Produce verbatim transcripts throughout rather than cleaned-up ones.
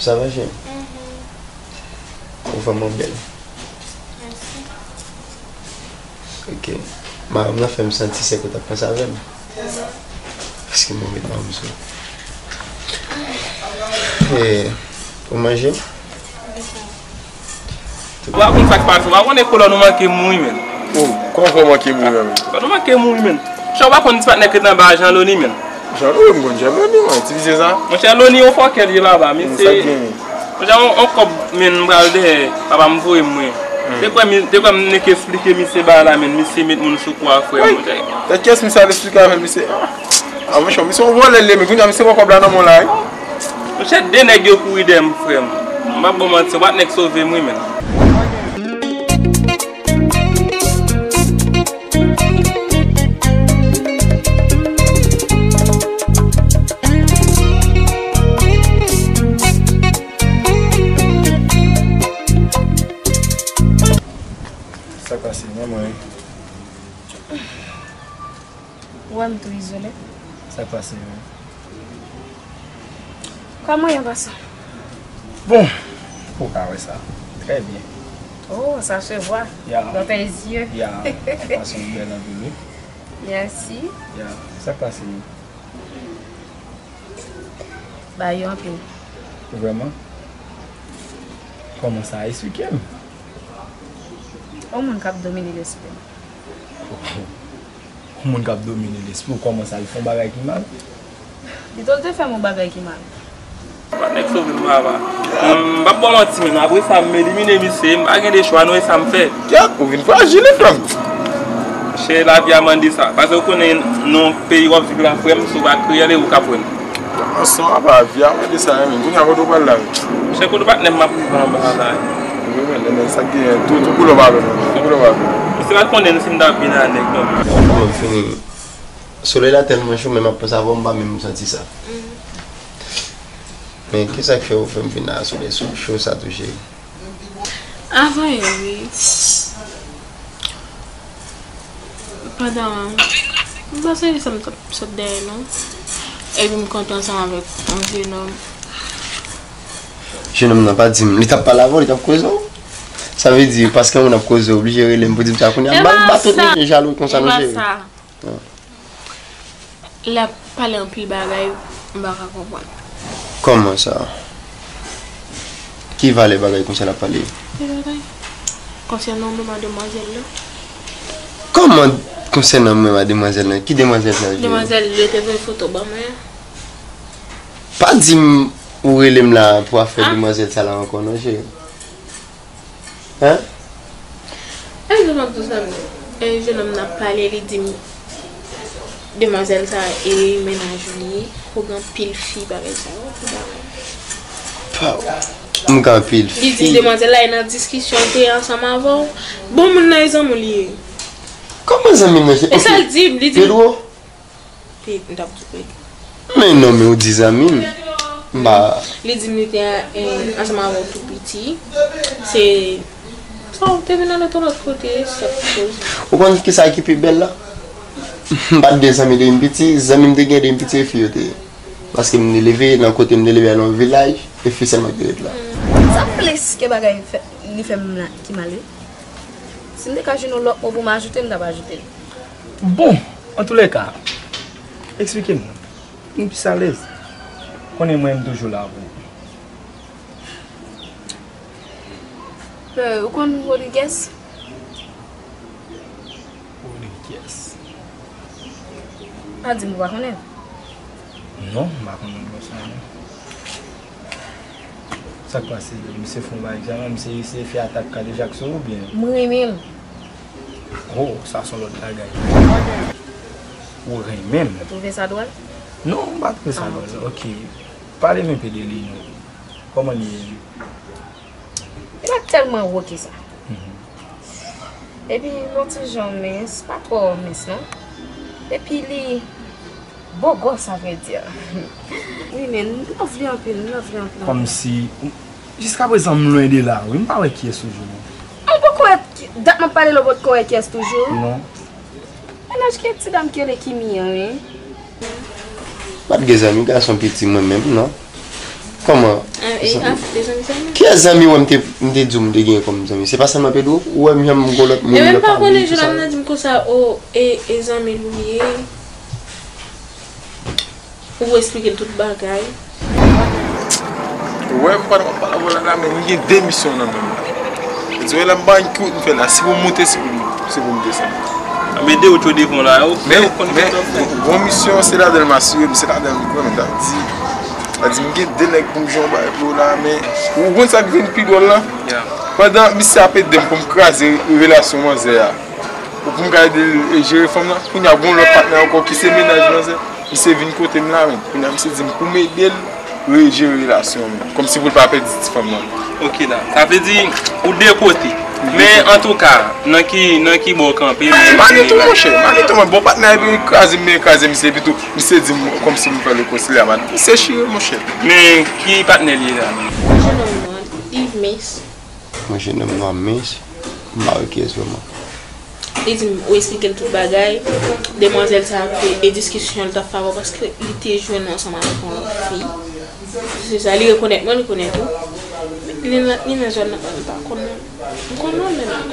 Sa va, cheri? Ou vrèman bèl. Mèsi. Ok. Madanm nan fè m santi se ke w t ap panse avè m. Paske mwen met madanm sou. Eh, ou manje? Ou pa konn sa k pase, ou pa konnen kolòn ou manke mouri, menn. Oh, kòman fè w manke mouri, menn? Kolòn ou manke mouri, menn. Chè, ou pa konn ti patnè k ret anba a, Jean Loni, menn. Jean Loni, m konn Jean Loni, mwen, ti vizye sa. Monchè, Loni, yon fòkè l ye, papa, misye. Monchè, yon, yon kòb, menn, m pral dèyè, papa m voye m, mwen. Te kwè mi-, te kwè m nèk esplike misye bagay la, menn, misye met moun sou kou a, frè m, monchè. Tèt kiyès misye al esplike avè l, misye? Ah, monchè, misye yon vòlè l ye, men kounye a misye pran kòb la nan men w la, wi. Monchè, de nèg yo kouri dèyè m, frè m. M p ap ba w manti, w pa t nèg sove m, wi, menn. Sa k pase, manman? Ou wè m tou izole. Sa k pase menm? Kòman w ye, gason? Bon, ou ka wè sa. Trè byen. Oh, ça se voit. Ya. Dans tes yeux. Ya. Fason w bèl anpil, wi. Mèsi. Ya. Sa k pase menm? Ba yo anpil. Vrèman? Kòman sa? Eksplike m. Yon moun k ap domine lespri m. Yon moun k ap domine lespri w, kòman sa, l fè yon bagay ki mal? Pito l te fè m yon bagay ki mal. Patnè k sove m, papa. M p ap ba w manti, menn. Apre sa, m elimine misye. M pa gen de chwa, non, e sa m fè. Kèt, ou vin frajil, wi, frè m. Chè, lavi a mande sa. Paske ou konnen, nan peyi w ap viv la, frè m, si w pa kriyèl, e ou k ap wè l. Ansanm apa, lavi a mande sa, menn. Kounye a, kote w pral la, menn? Chè, kote patnè m, m ap rive anba la. Wi, menn, men sa k genyen, tou, tou koulè w pa bèl, menn. Tou koulè w pa bèl. Misye pa t konnen si m t ap vin a nèg, non. Bon, m fini. Solèy la tèlman cho, men m ap panse avè w, m pa menm santi sa. Men kisa k fè w fè m vin la, solèy cho sa tou, cheri? Avan yè, wi. Pandan, m pa sonje sa m t ap sot dèyè non. Epi m kanpe ansanm avèk yon jenòm. Jenòm nan pa di m, li t ap pale avè w, li t ap koze w? Sa vle di, paske yon moun ap koze w, oblije rele m pou di m sa kounye a? M pa, m pa tout moun jalou konsa non, cheri. Lè ap pale anpil bagay, m pa ka konprann. Kòman sa? Ki valè bagay konsa l ap pale? Ki bagay? Konsènan mwen, mademwazèl la. Kòman konsènan mwen, mademwazèl la? Ki demwazèl sa, cheri? Demwazèl li te voye foto ban mwen an. Pa di m ou rele m la pou afè demwazèl sa la ankò non, cheri. Hein? E, jenòm tou sa, e, jenòm nan ap pale, li di m, demwazèl sa, e, mennaj ou li ye, ou gen anpil fi, bagay sa yo, ki bagay. Pa, m gen anpil fi. Li di demwazèl la, e nan diskisyon, li te ansanm avè w. Bon, moun nan, e zanmi w li ye. Kòman zanmi m nan, cheri? E sa l di m, li di m. Pedro? Pi, m t ap di wi. Men non, men ou di zanmi m. M pa. Li di m li te, eh, ansanm avè w tou piti. Se sa w te vin nan lòt, lòt kote, sa k koz. Ou konn ki sa ki pi bèl la? M pa t gen zanmi depi m piti, zanmi m te gen depi m piti, se fi yo te ye. Paske m te leve, nan kote m te leve a, nan yon vilaj, e fi sèlman ki te ret la. Sa plis ke bagay fè, li fè m la, ki mal, wi. Si m te ka jwenn yon lòt mo pou m ajoute, m t ap ajoute l. Bon, antoulèka, eksplike m. M plis alèz. Konnen mwen, m toujou la pou ou. Pè, ou konn Rodriguez? Rodriguez. Pa di m ou pa konnen. Non, m pa konn moun konsa, non. Sa k pase? Misye fè yon bagay sa, misye eseye fè atak kadejak sou ou oubyen? M renmen l. Oh, sa se yon lòt bagay. Ou renmen l? Ou twouve sa dwòl? Non, m pa twouve sa dwòl. Ah, ok. Ok. Pale m enpe de li, non. Kòman li ye? Li pa tèlman wo ke sa. Mhm. Epi, yon ti jan mens, pa twò mens, non. Epi, li bogòs, a vrè di. Wi, men, m love li anpil, m love li anpil. Kòmsi, jiskaprezan, m lwen de la, wi, m pa wè kiyès toujou, non. Ou poko wè, dat m ap pale la, ou potko wè kiyès toujou? Non. Men Achte ti dam ki rele Kimi an, wi. M pa t gen zanmi gason piti mwen menm, non. Kòman? Ah, e, ah, te zanmi sa menm? Kiyès zanmi wè m te, m te di w m te gen kòm zanmi? Se pa sèlman Pedro, ou wè m janm gwo lòt moun. E menm pa konnen, Jolam nan di m konsa, o, e, e zanmi l ou ye. Ou esplike l tout bagay. Ou wè, m pa t ap pale avè w la, la, men m gen de misyon nan men m la. Ou di, wè, la, m pa gen ki wout m fè la. Si pou m moute, si pou m, si pou m desann. Anben, de wout yo devan w la, yo, men, men, ou konn men, kote w ap fè. Bon, bon misyon, se ladan l m asire m, se ladan l m kwè, men ta di, ta di, m gen de nèg pou m jwe yon bagay pou yo la, men, ou konn sa k vin pi dwòl la? Yeah. Pandan misye ap ede m pou m kraze relasyon manzè a, ou pou m ka ede l, e, jere fanm nan. Kounye a, gon lòt patnè ankò ki se mennaj manzè. Misye vin kote m la, men. Kounye a, misye di m pou m ede l rejere relasyon an, men. Kòmsi pou l pa pèdi ti fanm nan. Ok, la. Sa vle di, ou de kote. Men, antouka, nan ki, nan ki bò w kanpe, men Manitou, monchè. Manitou, mwen, bon patnè, epi kraze m, men kraze misye, epi tou, misye di m kòmsi m fè l rekonsilye a Manitou. Misye chire, monchè. Men, ki patnè l ye la? Jenòm nan, Yves Mens. Mwen, jenòm nwa mens, m pa wè kiyès vrèman. Li di m, ou esplike l tout bagay. Demwazèl sa a, e diskisyon l t ap fè avè w, paske li te jwenn ansanm avèk yon lòt fi. Se sa, li rekonèt mwen, li konèt ou. Li nan, li nan zòn nan, mwen pa konn non. M konn non, men m pa konn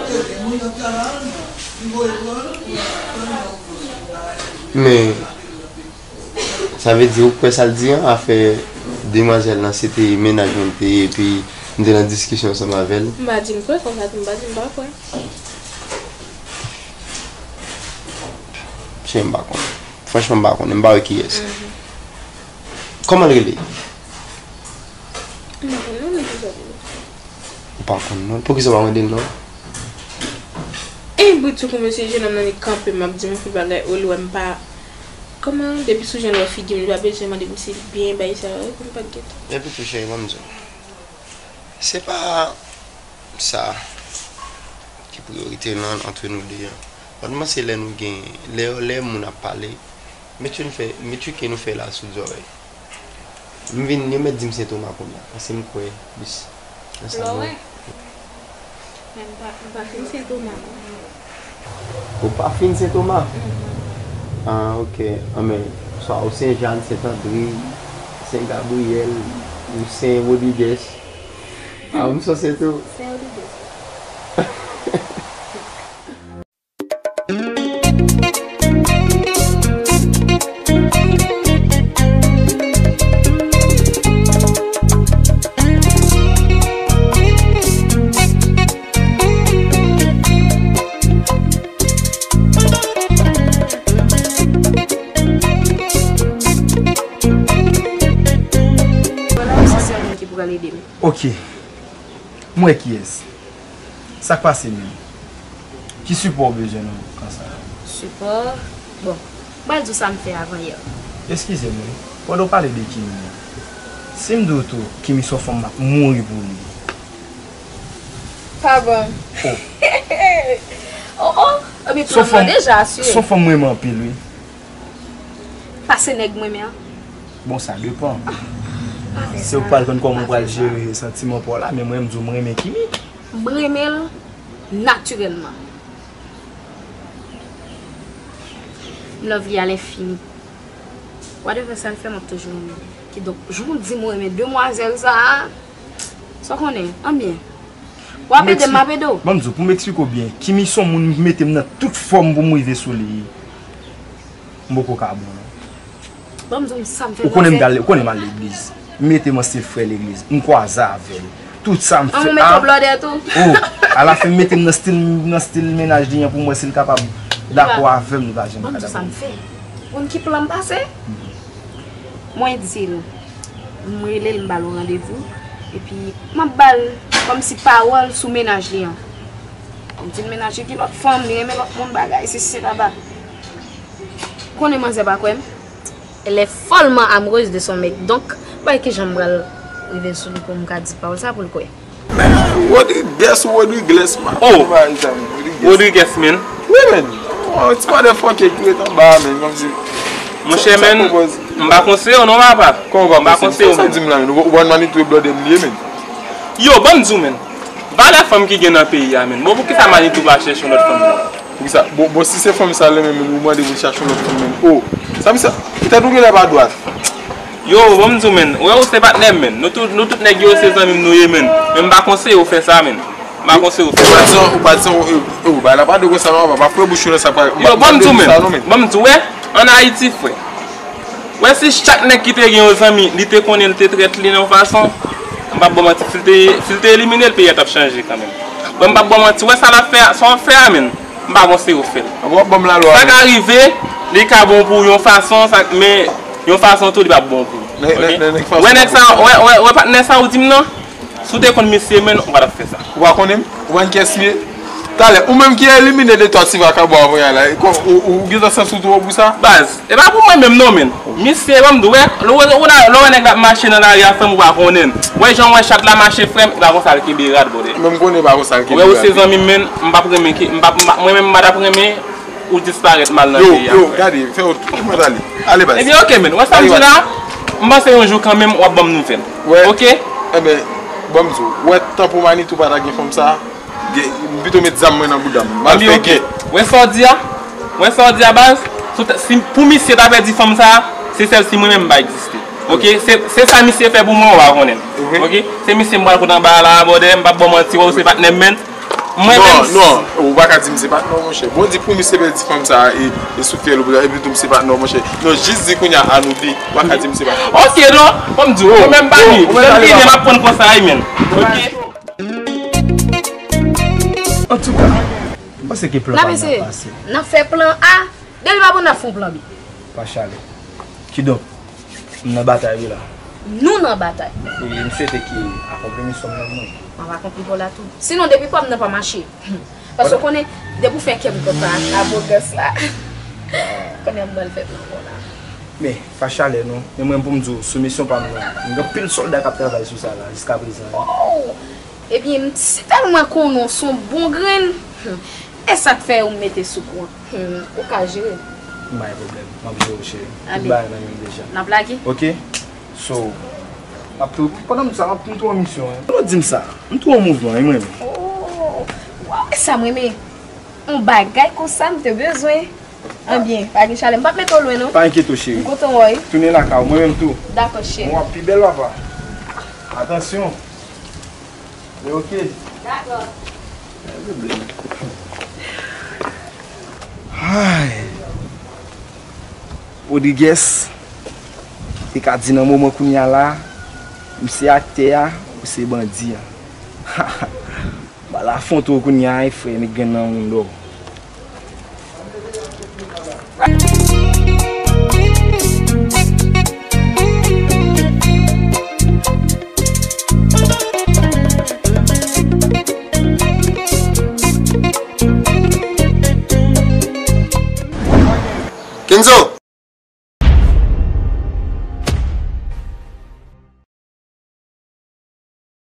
non. Men, Sa vle di, ou kwè sa l di an, afè demwazèl lan, se te mennaj mwen l te ye, epi m te nan diskisyon ansanm avè l? M pa di m kwè, konsa tou m pa di m pa kwè. Chè, m pa konnen. Franchman, m pa konnen. M pa wè kiyès. Mhm. Kòman l rele? M pa konn non, men poukisa w ap rele. Ou pa konn non? Poukisa w pa mande l non? E boutsoukou mesye, jenòm nan li kanpe, m ap di m anpil bagay, ou li wè m pa. Kòman, depi sou jan l wè figi m, li pa bezwen mande m si l byen, bagay sa yo, epi m pa t gen tan. Epi tou, cheri, ban m di w. Se pa sa ki priyorite lan antre nou de an. Lòt mwa se lè nou gen, lè, lè moun ap pale, Mete nou fè, mete ke nou fè la sou zòrèy. M vin, yo mèt di m Sen Toma kounye a, paske m kwè plis nan sa m wè. Lò wè. Men m pa, m pa fin Sen Toma non. Ou pa fin Sen Toma? Mhm. Ah, ok. Anben, swa ou Sen Jàn, Sent Andri, Sen Gabriyèl, ou Sen Rodrigues. Ah, ou m sou Sen tou. Sen Rodrigues. Vwala, se sèl moun ki pral ede m. Ok. M wè kiyès. Sa k pase menm? Ki sipò w bezwen nan kan sa a? Sipò? Bon, m pral di w sa m fè avan yè. Eskize m wi, pandan w pale de Kimi an, si m di w tou Kimi se yon fanm m ap mouri pou li. Pa bon. Oh. Oh, oh. Ebyen, plan nan deja asire. Se yon fanm m renmen anpil wi. Pase nèg m renmen an. Bon, sa depan. Ah, pa fè sa. Se ou k pral konn kòman ou pral jere santiman pa w la, men mwen, m di w m renmen Kimi. M renmen l natirèlman. M love li à l'infini. Whatever sa l fè, m ap toujou renmen l. Kidonk, jan w di m ou renmen demwazèl sa a, sa w konnen, anbyen. W ap ede m, m ap ede w. Ban m di w, pou m eksplike w byen, Kimi se yon moun m mete m nan tout fòm pou m rive sou li. M poko ka bon non. Ban m di w sa m fè. Ou konnen m al, ou konnen m al legliz. M mete m an stil frè legliz. M kwaze avè l. Tout sa m fè. An, ou mete w blòdè tou? Oh, alafen m mete m nan stil, nan stil mennaj li an pou m wè si l kapab dakò avè m, li pa janm ka dakò. Ban m di w sa m fè. Ou konn ki plan m pase? Mwen di l, m rele l, m ba l yon randevou, epi m ap ba l kòmsi pawòl sou mennaj li an. M di l mennaj li gen lòt fanm, li renmen lòt moun, bagay, sesi, sela. Konnen manzè pa kwè m. Elle est follement amoureuse de son mec. Donk, bay kijan m pral rive sou li pou m ka di pawòl sa pou l kwè. Men, Rodrigues ou Rodrigues, man. Oh! Rodrigues. Rodrigues, men. Wi, men. Oh, ti motherfucker ki ret anba a, men, kòmsi. Monchè, men, m pa konseye w non, papa. Kòman w pa konseye m? Sa w di m la, men? Ou konn Manitou e blòdè m li ye, men. Yo, ban m di w, men. Valè fanm ki gen nan peyi a, men. Bon, poukisa Manitou pa chèche yon lòt fanm, men? Poukisa? Bon, bon, si se fanm sa l renmen, menm ou mande pou l chache yon lòt fanm, menm. Oh, sa misye, poutèt ou genlè pa dwat. Yo, ban m di w, menn. Ou wè, ou se patnè m, menn. Nou tout, nou tout nèg yo, se zanmi m nou ye, menn. Men m pa konseye w fè sa, menn. M pa konseye w fè sa. Ou pa di sa, ou pa di sa, ou, ou, ou, bagay la pa dwe konsa, non, pa fè bouch ou nan sa, pa, yo, ban m di w, menn. Ban m di w, wè, ann Ayiti, frè. Wè, si chak nèg ki te gen yon zanmi, li te konnen l te trèt li nan yon fason, m p ap ba w manti, si l te, si l te elimine l, peyi a t ap chanje kanmenm. Bon, m p ap ba w manti, wè sa l ap fè a, sa w ap fè a, menn, m pa konseye w fè l. Sa ka rive, li ka bon pou yon fason, sa, men yon fason tou, li p ap bon pou ou. Wè nèg sa, wè, wè, wè patnè sa ou di m nan? Si w te konn misye, menn, ou pa t ap fè sa. Ou pa konnen m? Ou pa konn kiyès m ye? Talè, ou menm ki elimine de twa ti vakabon avanyè la, ou, ou, ou gentan santi w twò pou sa? Baz, e pa pou mwen menm non, menn. Misye, ban m di w, wè, lè w wè nèg la ap mache nan lari a, frè m, ou pa konnen l. Wè jan w wè chat la mache, frè m, e pa konsa l kenbe rad, brother. Men m konnen e pa konsa l kenbe rad. Ou wè, ou se zanmi m, menn, m p ap renmen ke, m p ap, m p ap, mwen menm, m pa t ap renmen ou disparèt mal nan peyi a, frè. Yo, yo, gade, fè yon tout mwen ale. Ale, baz. Ebyen, oke, menn. Wè sa m di w la? M panse yon jou kanmenm, w ap ban m nouvèl. Wè. Oke? Ebyen, ban m di w. Wè, tan pou Manitou pa ta gen fanm sa, gen, m pito met zam mwen nan bouda m. M al fè gè. Wè sa w di a? Wè sa w di a, baz? Si, pou misye ta pèdi fanm sa, se sèl si mwen menm m pa egziste. Oke? Se, se sa misye fè pou mwen, w pa konnen. Oke? Se misye m pral kote anba a la, brother, m p ap ba w manti, wè, ou se patnè m, menn. Mwen menm. Non, non, ou pa ka di m se patnè w, monchè. Bon, di pou misye pèdi fanm sa e, e sou fyèl ou, epi tou m se patnè w, monchè. Non, jis di kounye a, Anoudi, ou pa ka di m se patnè w. Oke, non, ban m di w, mwen menm pa li. Lè m vini, m ap pran konsa, wi, menn. Oke? Antouka, m panse ke plan pa n ap pase. N ap fè plan A, depi pa bon, n ap fè yon plan B. Pa chale. Kidonk, m nan batay wi la. Nou nan batay. E m swete ke akonpli misyon m nan mwen. M ap akonpli pa w la tou. Sinon, depi pa m nan pa mache. Paske w konnen, depi w fè kè m konsa, avogans la. Kounye a m pral fè plan pa w la. Men, pa chalè non. Men mwen pou m di w, sou misyon pa m nan, m gen anpil sòlda k ap travay sou sa la, jiska prezan. Oh! Ebyen, m si tèlman konnen w se yon bon grenn. E sa k fè yo mete sou kou an? Hmm, ou ka jere. M pa gen pwoblèm. M ap jere w, cheri. Tout bagay nan men m deja. N ap lage? Oke. So, m ap tou, pandan m di sa, m ap tou, tou an misyon, wi. Pandan w di m sa, m tou an mouvman, wi, mwen menm. Oh, waw, e sa m renmen. Yon bagay konsa m te bezwen. Anbyen, pa gen chalè. M p ap mete w lwen, non. Pa enkyete w, cheri. M kontan wè w, wi. Tounen lakay ou, mwen menm tou. Dakò, cheri. Mwen w ap pi bèl, papa. Atansyon. Men oke. Dakò. Ay. Rodriguez te ka di nan moman kounye a la, m se aktè a, ou se bandi a. M al afwonte w kounye a, wi, frè, nèg grenn nan moun dò. Kenzo!